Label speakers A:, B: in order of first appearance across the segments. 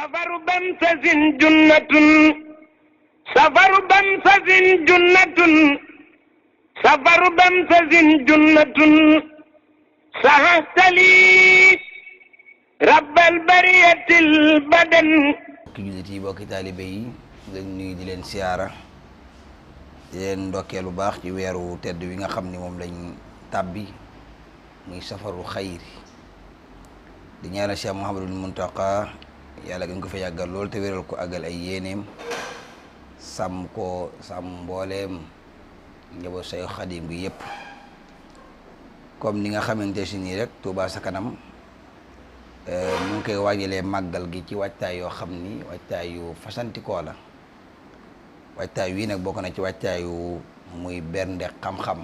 A: safaru bamsasin junnatun safaru bamsasin junnatun safaru bamsasin junnatun sahahtali rabbal bariyatil badan.
B: bokki jullit yi bokki taalibe yi leen nuyu di leen siyaara di leen ndokkee lu baax ci weeru tedd wi nga xam ni moom lañ tàbbi muy safaru xayri di ñaanal Cheikh Mouhamadul Muntaqa yàlla gën ko fa yàggal lool te wéral ko àggal ay yéeneem sàmm ko sàmm mbooleem njaboot say xadim gi yëpp comme ni nga xamante si nii rek Touba sa kanam mu ngi koy waajalee màggal gi ci waajtaay yoo xam ni waajtaay yu fasantikoo la waajtaay wii nag bokk na ci waajtaayu muy bernde xam-xam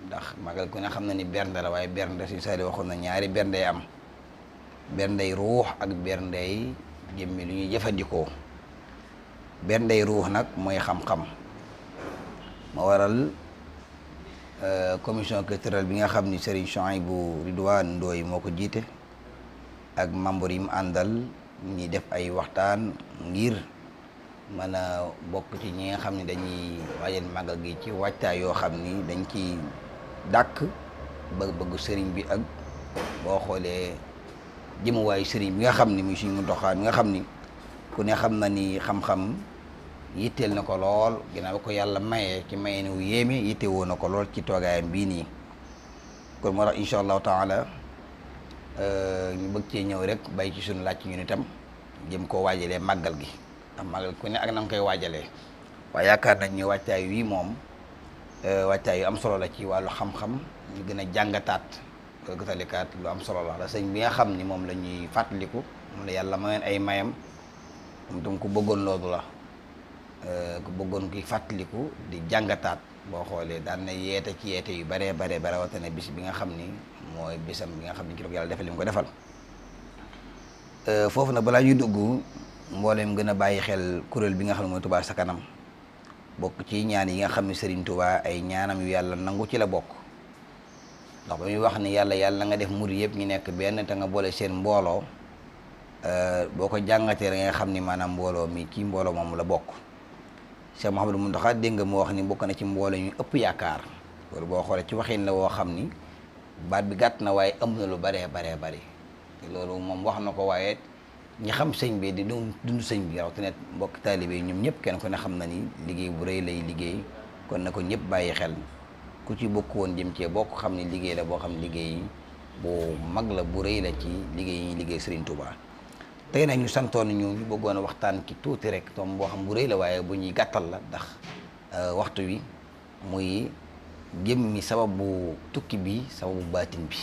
B: ndax màggal ku ne xam na ni bernde la waaye bernde si sali waxoon na ñaari bernde am berndey ruux ak berndey jëmmi lu ñuy jëfandikoo berndey ruux nag mooy xam-xam ma waral commission culturelle bi nga xam ni Serigne Souhaïbou Ridwane Ndoye moo ko jiite ak membre yi mu àndal ñi def ay waxtaan ngir mën a bokk ci ñi nga xam ne dañuy waajal màggal gi ci waajtaay yoo xam ni dañ ci dàkk bëgg sëriñ bi ak boo xoolee jëmuwaayu sëriñ bi nga xam ni muy suñu Muntaxa mi nga xam ni ku ne xam na ni xam-xam yitteel na ko lool ginnaaw ko yàlla mayee ci maye ni wu yéeme yitte woo na ko lool ci toogaayam bii nii kon moo tax incha allahu taala ñu bëgg cee ñëw rek bay ci suñu laaj ci ñun itam jëm koo waajalee màggal gi ndax màggal ku ne ak na nga koy waajalee waaye yaakaar nañ ni waajtaay wii moom waajtaay yu am solo la ci wàllu xam-xam ñu gën a jàngataat gëtalikaat lu am solo la sëñ bi nga xam ni moom la ñuy fàttaliku moom la yàlla mayoon ay mayam moom tam ku bëggoon loolu la ku bëggoon ki fàttaliku di jàngataat boo xoolee daan na yeete ci yeete yu bare rawatina bis bi nga xam ni mooy bisam bi nga xam ni ci la ko yàlla defal li mu ko defal foofu nag balaa ñuy dugg mbooleem gën a bàyyi xel kuréel bi nga xam ne mooy Touba sa kanam bokk ci ñaan yi nga xam ne Serigne Touba ay ñaanam yu yàlla nangu ci la bokk ndax ba muy wax ni yàlla nga def murid yëpp ñu nekk benn te nga boole seen mbooloo boo ko jàngatee da nga xam ni maanaam mbooloo mi kii mbooloo moom la bokk Cheikh Mouhamadou Mountakha dégg nga mu wax ni bokk na ci mbooloo ñu ëpp yaakaar loolu boo xoolee ci waxin la woo xam ni baat bi gàtt na waaye ëmb na lu baree bari loolu moom wax na ko waaye ñi xam sëñ bi di dund sëñ bi rawatina mbokk taalibe yi ñoom ñëpp kenn ku ne xam na ni liggéey bu rëy lay liggéey kon na ko ñëpp bàyyi xel ku ci bokk woon jëm cee bokk xam ni liggéey la boo xam liggéey bu mag la bu rëy la ci liggéey yi ñuy liggéey Serigne Touba tey nag ñu santoon ñu bëggoon a waxtaan ki tuuti rek tom boo xam bu rëy la waaye bu ñuy gàttal la ndax waxtu wi muy jëmmi sababu tukki bi sababu baatin bi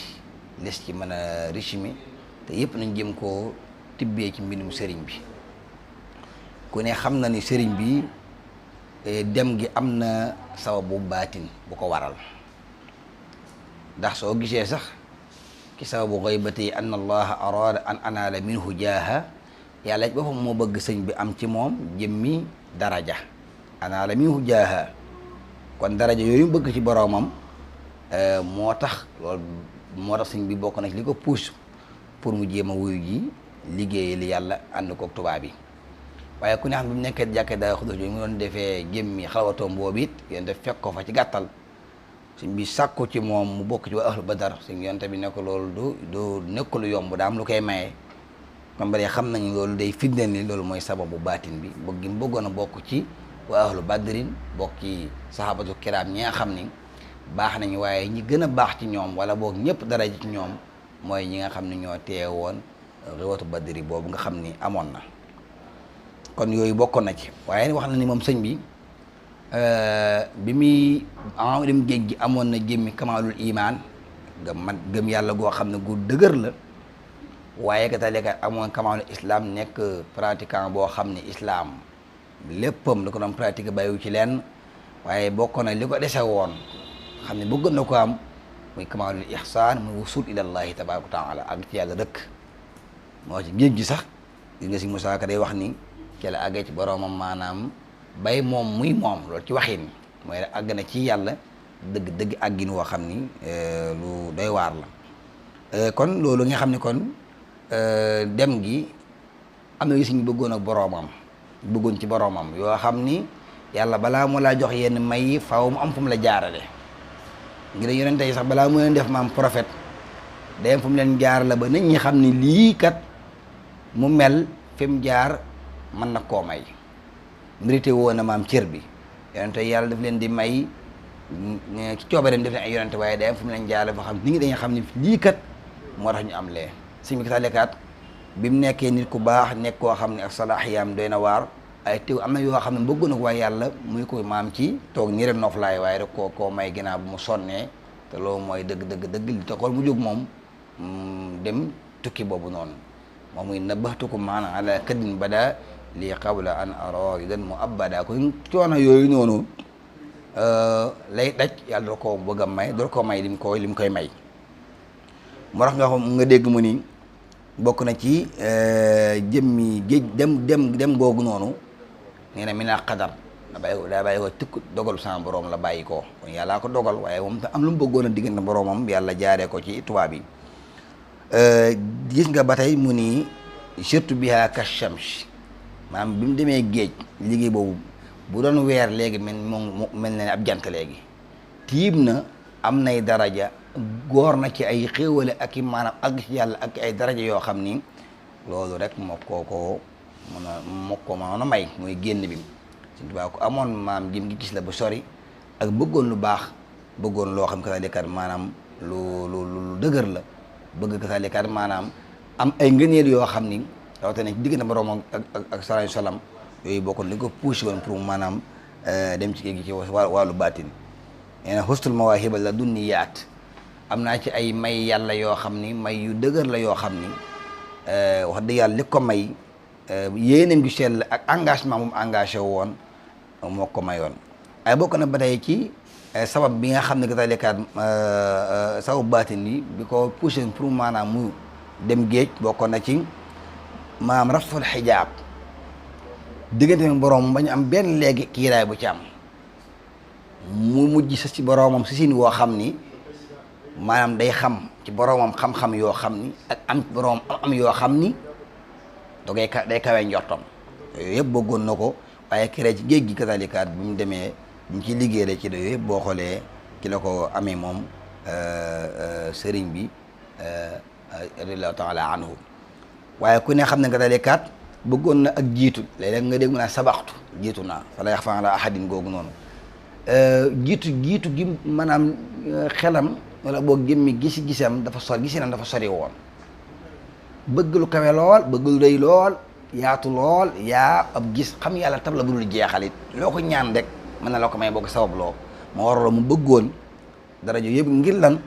B: les ci mën a résumé te yëpp nañ jëm koo tibbee ci mbindum sëriñ bi ku ne xam na ni sëriñ bi dem gi am na sababu baatin bu ko waral ndax soo gisee sax ki sababu ghaybati an allaha arada an anaala minhu jaaha yàlla boppam moo bëgg sëñ bi am ci moom jëmmi daraja anaala minhu jaaha kon daraja yooyu bëgg ci boroomam moo tax sëñ bi bokk na ci li ko pousse pour mu jéem a wuyu ji liggéeyal yàlla ànd koog tubaab bi waaye ku ne xam ne bu mu nekkee jàkkee daa xudus yooyu mu doon defee jëmmi xalawatoom boobu it yéen def fekk ko fa ci gàttal sëñ bi sàkku ci moom mu bokk ci waa ahlu badar sëñ yonte bi nekk loolu du nekk lu yomb daa am lu koy maye kon bari xam nañu loolu day firndeel ni loolu mooy sababu baatin bi bëgg mu bëggoon a bokk ci waa ahlu badrin bokk ci sahabatu kiram ñi nga xam ni baax nañu waaye ñi gën a baax ci ñoom wala boog ñëpp daraja ci ñoom mooy ñi nga xam ne ñoo teewoon xiwatu badri boobu nga xam ni amoon na kon yooyu bokkoon na ci waaye wax na ni moom sëñ bi bi muy dem géej gi amoon na jëmmi kamaalul imaan gëm yàlla goo xam ne gu dëgër la waaye ka talika amoon kamaalul islam nekk pratiquant boo xam ne islam léppam da ko doon pratique bàyyiwu ci leen waaye bokkoon na li ko dese woon xam ne bëggoon na ko am muy kamaalul ihsaan muy wusul ilallahi tabaraka wa taala ak ci yàlla dëkk moo ci géej gi sax gis nga si Musaa Ka day wax ni ci la àggee ci boroomam maanaam bay moom muy moom loolu ci waxin mooy àgg na ci yàlla dëgg àggin woo xam ni lu doy waar la kon loolu nga xam ni kon dem gi am na yu sëñ bi bëggoon ak boroomam bëggoon ci boroomam yoo xam ni yàlla balaa mu laa jox yenn may yi faaw mu am fu mu la jaarale ngir yonente yi sax balaa mu leen def maam prophète day am fu mu leen jaarale ba nit ñi xam ni lii kat mu mel fi mu jaar mën na koo may mérité woon na maam cër bi yonente yàlla daf leen di may ci coobareem def leen ay yonente waaye day am fu mu leen jaarale ba xam nit ñi dañuy xam ni lii kat moo tax ñu am lee sëñ bi kat bi mu nekkee nit ku baax nekk koo xam ne ak salaaxiyaam doy na waar ay teew am na yoo xam ne bëgg na ko waaye yàlla muy ko maam ci toog nii rek noflaay waaye rek koo may ginnaaw bu mu sonnee te loolu mooy dëgg li taxoon mu jóg moom dem tukki boobu noonu moom muy nabaxtukum maanaam ala kadin bada lii qabla an araidan mu abada ko coono yooyu noonu lay daj yàlla doo ko bëgg a may doo ko may lim koy may moo tax nga dégg mu ni bokk na ci jëmmi géej dem googu noonu nee na mi naa xadar daa bàyyi ko tukk dogal sama borom la bàyyi ko kon yàllaa ko dogal waaye moom am lu mu bëggoon a diggante boromam yàlla jaaree ko ci tubaab yi gis nga ba tey mu ni surtout biha kashams maanaam bi mu demee géej liggéey boobu bu doon weer léegi mel na ne ab jant léegi tiim na am nay daraja góor na ci ay xéewale ak i maanaam àgg ci yàlla ak ay daraja yoo xam ni loolu rek moo ko mën a may muy génn bi Sëñ Tuubaa ko amoon maam jëm gi gis la bu sori ak bëggoon lu baax bëggoon loo xam kasalikat maanaam lu dëgër la bëgg kasalikat maanaam am ay ngëneel yoo xam ni rawatina ci diggante borom ak sallallahu alayhi wasallam yooyu bokkoon li ko poussé woon pour maanaam dem ci géej gi ci wàllu baatin nee na hustul mawaahiba la dunniyaat am naa ci ay may yàlla yoo xam ni may yu dëgër la yoo xam ni wax dëgg yàlla li ko may yéeneem gi sell ak engagement moom engagé woon moo ko mayoon ay bokk na ba tey ci sabab bi nga xam ne kasalikat sabab baatin bi ko poussé pour maanaam mu dem géej bokkoon na ci maanaam raful xijaab diggante mi boroom bañu am benn léegi kiiraay bu ci am mu mujj sa ci boroomam si sin woo xam ni maanaam day xam ci boroomam xam-xam yoo xam ni ak am ci boroomam am yoo xam ni day kawee njortam yooyu yëpp bëggoon na ko waaye kere ci géej gi kasalikat bi mu demee bi mu ci liggéey rek ci yooyu yëpp boo xoolee ci la ko amee moom sëriñ bi radiyallahu taala anhu waaye ku ne xam ne kasalikat bëggoon na ak jiitu léeg-léeg nga dégg mu naa sabaxtu jiitu naa fala yaxfa ala ahadin googu noonu jiitu gi maanaam xelam wala boo gémmi gisam dafa sori woon bëgg lu kawe lool bëgg lu rëy lool yaatu lool yaa ab gis xam yàlla tab la bu dul jeexalit loo ko ñaan rek mën na la ko may boo ko sabab loo moo waraloo mu bëggoon darajo yëpp ngir lan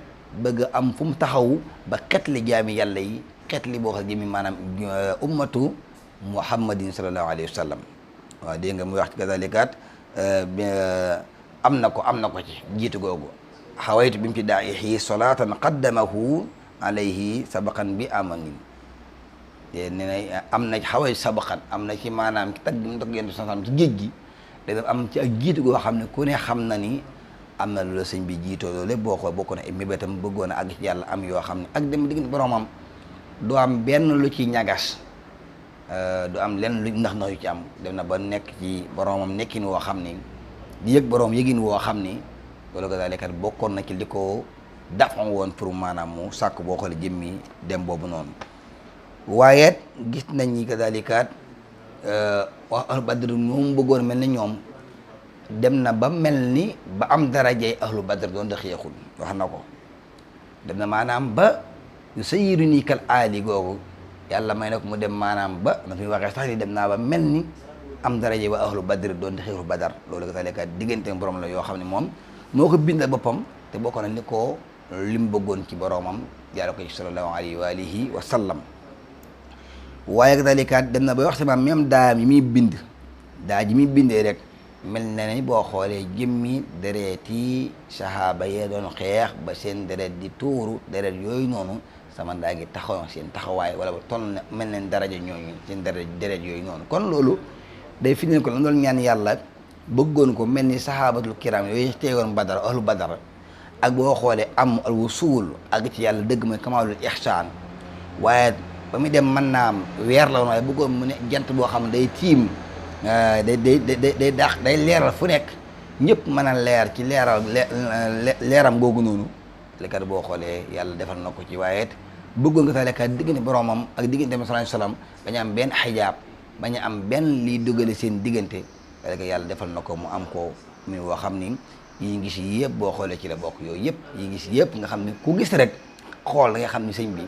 B: bëgg am fu mu taxaw ba xetli jaami yàlla yi xetli boo xam jëmi maanaam ummatu muhammadin sallallahu alayhi wa sallam waaw dégg nga muy wax ci kasalikat am na ko ci jiitu googu xawaytu bi mu ci daa ixii solatan qaddamahu alayhi sabaqan bi amanin nee na am na xawaytu sabaqan am na ci maanaam ci tagg mu tagg yentu sansam ci géej gi da am ci ak jiitu goo xam ne ku ne xam na ni am na lu la sëñ bi jiitoo loolu lépp boo ko bokk na ay mébétam bëggoon a àgg ci yàlla am yoo xam ne ak dem diggante boromam du am benn lu ci ñagas du am lenn lu ndax yu ci am dem na ba nekk ci boromam nekkin woo xam ni di yëg borom yëgin woo xam ni loolu kasalikat bokkoon na ci li ko dafon woon pour maanaam mu sàkk boo xoolee jëmmi dem boobu noonu waaye gis nañ ni kasalikat wax ahlu badr moom bëggoon mel ni ñoom dem na ba mel ni ba am darajey ahlu badr doon da xeexul wax na ko dem na maanaam ba yu sayiru nii kal aali googu yàlla may na ko mu dem maanaam ba na fi waxee sax ni dem naa ba mel ni am daraje ba ahlu badr doon di xeexul badar loolu kasalikat diggante borom la yoo xam ne moom moo ko bindal boppam te bokk na ni ko lim bëggoon ci boromam jaare ko ci sallallahu alayhi wa alihi wa sallam waaye kasalikat dem na ba wax sama même daa ji muy bindee rek mel na ni boo xoolee jëmmi dereeti sahaaba yee doon xeex ba seen deret di tuuru deret yooyu noonu sama ndaa gi taxaw seen taxawaay wala ba toll na mel nañ daraja ñooñu seen deret yooyu noonu kon loolu day fi ne ko la doon ñaan yàlla bëggoon ko mel ni sahabatul kiram yooyu teewoon badar ahlu badar ak boo xoolee am al wusul ak ci yàlla dëgg mooy kamaalul ihsaan waaye ba muy dem mën naa am weer la woon waaye bëggoon mu ne jant boo xam ne day tiim day daax day leeral fu nekk ñëpp mën a leer ci leeram googu noonu lekat boo xoolee yàlla defal na ko ci waaye it bëggoon nga lekat diggante boromam ak diggante sallallahu alayhi wasallam bañ am benn xijaab bañ am benn liy dugale seen diggante lekat yàlla defal na ko mu am ko mi woo xam ni yi ngi si yëpp boo xoolee ci la bokk yooyu yëpp yi ngi si yëpp nga xam ni ku gis rek xool da nga xam ni sëñ bi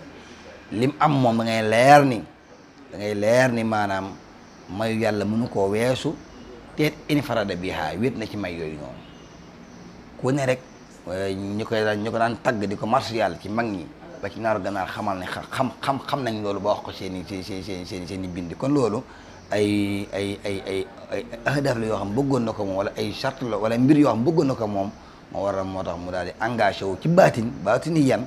B: lim am moom da ngay leer ni maanaam mayu yàlla mënu koo weesu teet infarada biha wét na ci may yooyu noonu ku ne rek ñu ko daan tagg di ko marché yàlla ci mag ñi ba ci naaru ganaar xamal ne xam nañ loolu ba wax ko seen i bind kon loolu ay ahdaf la yoo xam bëggoon na ko moom wala ay charte la wala mbir yoo xam bëggoon na ko moom moo waral moo tax mu daal di engagé wu ci baatini yan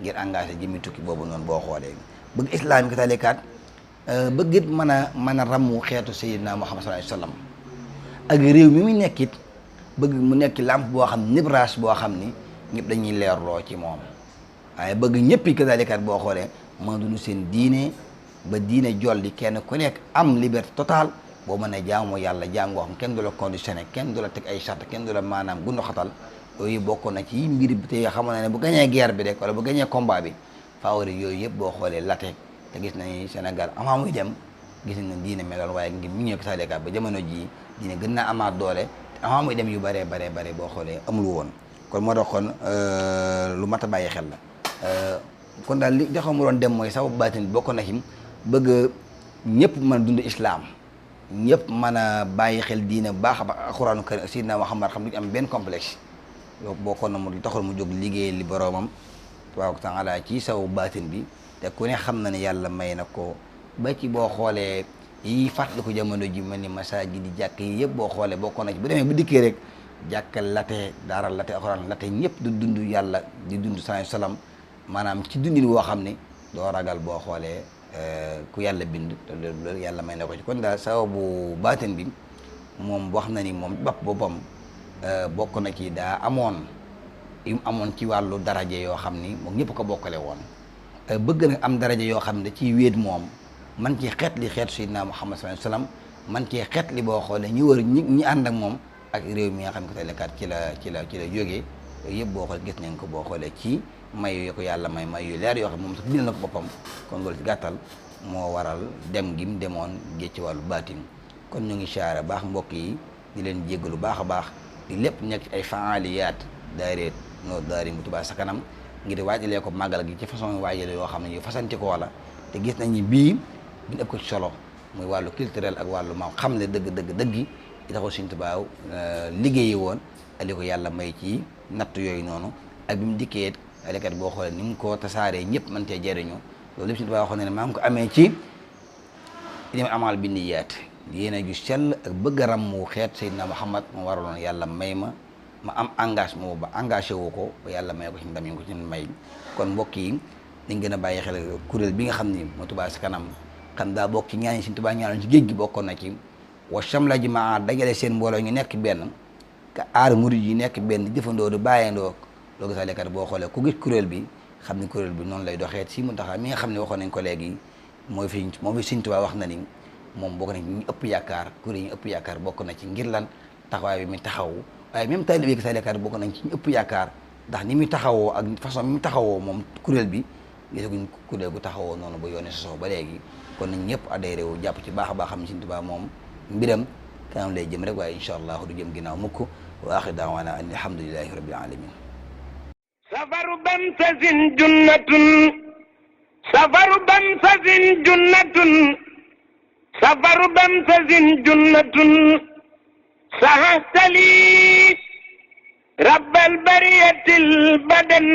B: ngir engagé jëmi tukki boobu noonu boo xoolee bëgg islam yi ko talikaat bëgg it mën a rammu xeetu sayyidina Muhammad sallallahu alayhi wasallam ak réew mi mu nekkit bëgg mu nekk lampe boo xam nibraas boo xam ni ñëpp dañuy leerloo ci moom waaye bëgg ñëpp yi ko talikaat boo xoolee mën dund seen diine ba diine jolli kenn ku nekk am liberté totale boo mën a jaamu yàlla jaam ngoo xam kenn du la conditionné kenn du la teg ay charte kenn du la maanaam gundu xatal yooyu bokk na ci mbir bi te xamoon na ne bu gañee guerre bi rek wala bu gañee combat bi favori yooyu yëpp boo xoolee late te gis nañu Sénégal avant muy dem gis nañ ne diine meloon waaye ngi mi ñëw ko talikaat ba jamono jii diine gën naa amaat doole te avant muy dem yu bare boo xoolee amul woon kon moo tax kon lu mat a bàyyi xel la kon daal li tax mu doon dem mooy sababu baatin bokk na ci bëgg ñëpp mën a dund islam ñëpp mën a bàyyi xel diine bu baax a baax alxuraanu karim Seydina Muhammad xam duñu am benn complexe loolu bokkoon na mu taxul mu jóg liggéey li boroomam tabaaraka taala ci sababu baatin bi te ku ne xam na ne yàlla may na ko ba ci boo xoolee yi fàttali ko jamono ji mel ni masaajid di jàkk yi yëpp boo xoolee bokkoon na ci bu demee bu dikkee rek jàkkal late daara late alxuraan late ñëpp du dund yàlla di dund sallallahu alayhi wasallam maanaam ci dundin woo xam ne doo ragal boo xoolee ku yàlla bind te loolu yàlla may na ko ci kon daal sababu baatin bi moom wax na ni moom bopp boppam bokk na ci daa amoon yu amoon ci wàllu daraje yoo xam ni moom ñëpp ko bokkale woon bëgg na am daraje yoo xam ne da ciy wéet moom man ci xeet li xeetu Sayyidina Muhammad sallallahu alayhi wasallam man ci xeet li boo xoolee ñi wër ñi ànd ak moom ak réew mi nga xam ne ko telekaat ci la jógee yooyu yëpp boo xoolee gis nañ ko boo xoolee ci may yu ko yàlla may yu leer yoo xam moom sax bindal na ko boppam kon loolu ci gàttal moo waral dem gim demoon géej ci wàllu baatin kon ñu ngi siyaare baax mbokk yi di leen jéggalu baax a baax di lépp nekk ay faaliyaat daareet noo daari mu Touba sa kanam ngir waajalee ko màggal gi ci façon waajale yoo xam ne yu fasanti ko wala te gis nañ ni bii bi ëpp ko ci solo muy wàllu culturel ak wàllu maam xam ne dëgg yi taxul Sëriñ Tuubaa liggéeyi woon ali ko yàlla may ci natt yooyu noonu ak bi mu dikkee alekat boo xoolee ni mu ko tasaaree ñëpp mën cee jëriñu loolu lépp Sëriñ Tuubaa waxoon ne maa ngi ko amee ci dem amal bi niyaat yéena ju sell ak bëgg a ràmmu xeet Seydina Muhammad moo waraloon yàlla may ma am engagement ba engagé wu ko ba yàlla may ko ci ndam yi ko ci may kon mbokk yi dañ gën a bàyyi xel kuréel bi nga xam ni moo Touba ca kanam xam daa bokk ci ñaani Sëriñ Tuubaa ñaanoon ci géej gi bokkoon na ci wa chamla ji maa dajale seen mbooloo ñu nekk benn ka aar murid yi nekk benn jëfandoo di bàyyandoo loolu sax lekkat boo xoolee ku gis kuréel bi xam ni kuréel bi noonu lay doxee si mu taxaw mi nga xam ne waxoon nañ ko léegi moom fi Sëriñ Tuubaa wax na ni moom bokk na ci ñu ëpp yaakaar kuréel yi ñu ëpp yaakaar bokk na ci ngir lan taxawaay bi mi taxaw waaye même taalibe yi sax lekkat bokk nañ ci ñu ëpp yaakaar ndax ni muy taxawoo ak façon mi mu taxawoo moom kuréel bi gisaguñ kuréel gu taxawoo noonu ba yoone sosoo ba léegi kon nañ ñëpp adhéré wu jàpp ci baax a baax xam ne Sëriñ Tuubaa moom mbiram kanam lay jëm rek waaye incha allah du jëm ginnaaw mukk wa axir daawaana an alhamdulillahi rabbil alamin
A: safaru bamsasin junnatun safaru bamsasin junnatun safaru bamsasin junnatun sahatali rabbal bariyatil badan